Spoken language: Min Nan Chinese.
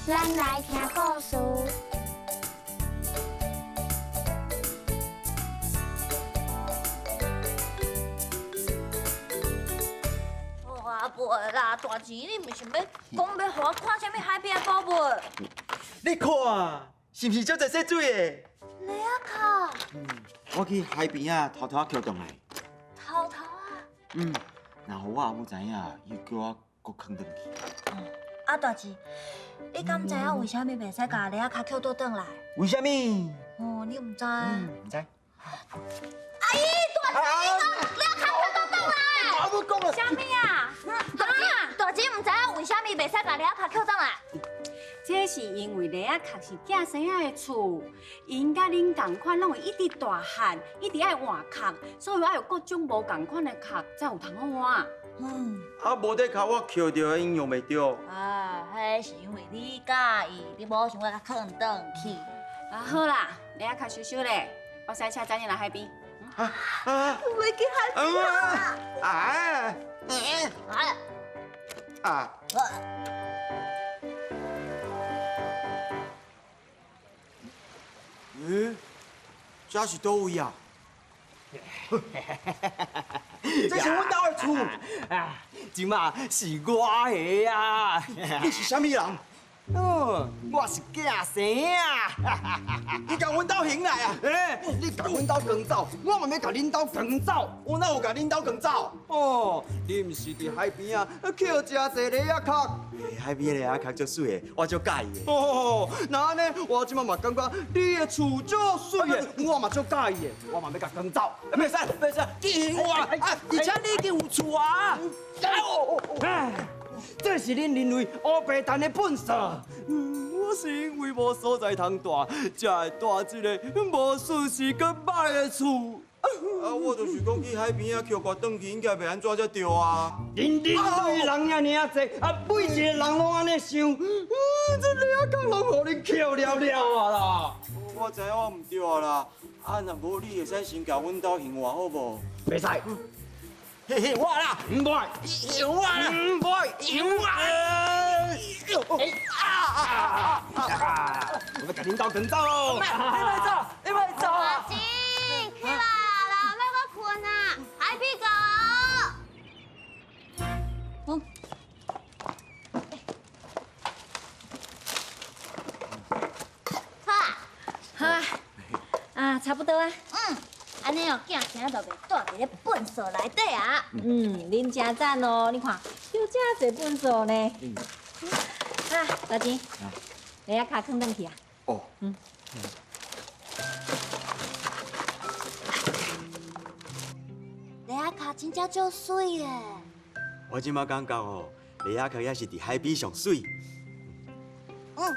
咱來聽故事。阿伯啦，大錢你毋是欲講欲予我看啥物海邊的寶物？你看，是毋是足濟洗水的？螺仔殼。嗯，我去海邊仔偷偷仔抾轉來。偷偷仔？嗯，若予我阿母知影，伊叫我閣囥轉去。啊，大姊，你敢知影為啥物袂使共螺仔殼抾倒轉來？為啥物？哦，你毋知？毋知。阿姨，大姊，你講螺仔殼抾倒轉來？阿母講啊。啥物啊？大姊，大姊毋知影為啥物袂使共螺仔殼抾轉來？這是因為螺仔殼是囝生仔的厝，𪜶佮恁仝款，攏會一直大漢，一直愛換殼，所以愛有各種無仝款的殼，才有通好換。嗯。啊，無得殼我抾著，𪜶用袂著。啊，彼是因為你佮意，你無想欲共囥轉去。啊，好啦，螺仔殼收收咧，我駛車載你來海邊。啊啊！我欲去海邊啊！啊！啊！啊！欸，這是佗位啊？這是阮兜的厝啊，這馬是我的啊！你是啥物人？哦，我是囝生啊！你共阮兜還來啊？欸，你共阮兜趕走，我嘛欲共恁兜趕走。我哪有共恁兜趕走？哦，你毋是佇海邊仔抾誠濟螺仔殼？海邊的螺仔殼足媠的，我足佮意的。哦，若按呢，我這馬嘛感覺你的厝足媠的，我嘛足佮意的，我嘛欲共趕走。袂使，袂使，你還我啊！而且你已經有厝啊！哎，這是恁人類烏白陳的糞掃。我是因為無所在通蹛，才會蹛這个無順序閣歹的厝。啊，我就是講去海邊仔抾掛轉去，應該袂按怎才對啊。恁人類人遐爾濟，啊，每一个人攏按呢想，這螺仔殼攏予恁抾了了啊啦！我知影我毋對啊啦，啊，若無你會使先共阮兜還我好無？袂使。還我啦！毋愛，還我啦！毋愛，還我！啊啊啊啊！我欲共恁兜趕走！你莫走，你莫走啊！大姊，起來啦，欲閣睏啊，海邊到。嗯。好啊，好啊，啊，差不多啊。嗯。按呢哦，囝生就袂蹛佇咧糞掃內底啊。嗯，恁誠讚哦，你看有遮濟糞掃呢。嗯。啊，大姊，螺仔殼囥轉去啊。哦。嗯。螺仔殼真正足媠的。我這馬感覺哦，螺仔殼也是佇海邊上媠。嗯。